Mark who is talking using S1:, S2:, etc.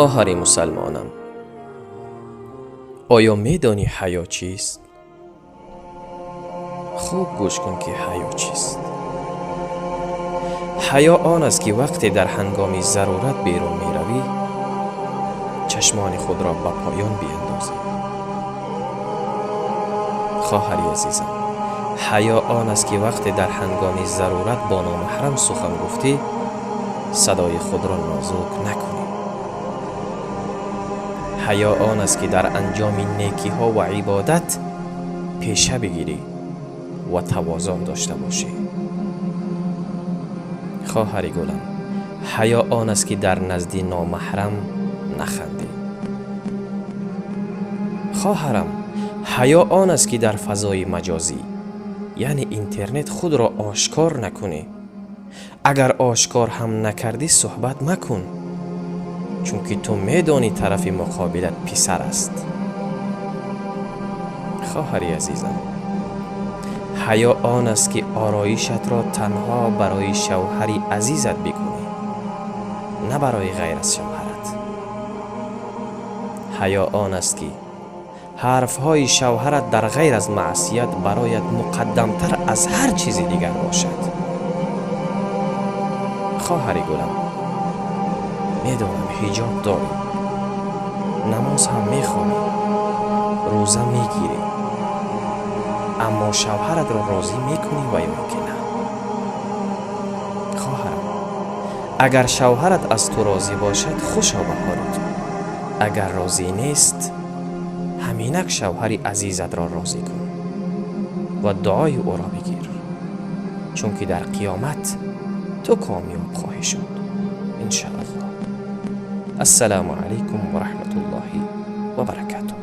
S1: Хоҳари мусалмонам, оё медонӣ, ҳаё чист? Хуб гӯш кун, ки ҳаё чист. Ҳаё он аст, ки вақте дар ҳангоми зарурат берун меравӣ, чашмони худро ба поён биандозӣ. Хоҳари азизам, ҳаё он аст, ки вақте дар ҳангоми зарурат бо номаҳрам сухан гуфтӣ, садои худро нозук накунӣ. Ҳаё он аст, ки дар анҷоми некиҳо ва ибодат пеша бигирӣ ва тавозун дошта бошӣ. Хоҳари гулам, ҳаё он аст, ки дар назди номаҳрам нахандӣ. Хоҳарам, ҳаё он аст, ки дар фазои маҷозӣ, яъне интернет, худро ошкор накунӣ. Агар ошкор ҳам накардӣ, суҳбат макун, чунки ту медонӣ, тарафи муқобилат писар аст. Хоҳари азизам, ҳаё он аст, ки ороишатро танҳо барои шавҳари азизат бикунӣ, на барои ғайр аз шавҳарат. Ҳаё он аст, ки ҳарфҳои шавҳарат дар ғайр аз маъсият бароят муқаддамтар аз ҳар чизи дигар бошад. Хоҳари гулам, медонам, ҳиҷоб дорӣ, намоз ҳам мехонӣ, рӯза мегирӣ, аммо шавҳаратро розӣ мекунӣ ва ё ин ки на? Хоҳарам, агар шавҳарат аз ту розӣ бошад, хушо ба ҳоли ту. Агар розӣ нест, ҳаминак шавҳари азизатро розӣ кун ва дуои ӯро бигир, чунки дар қиёмат ту комёб хоҳӣ шуд, иншааллоҳ. Ассалому алайкум ва раҳматуллоҳи ва баракатуҳ.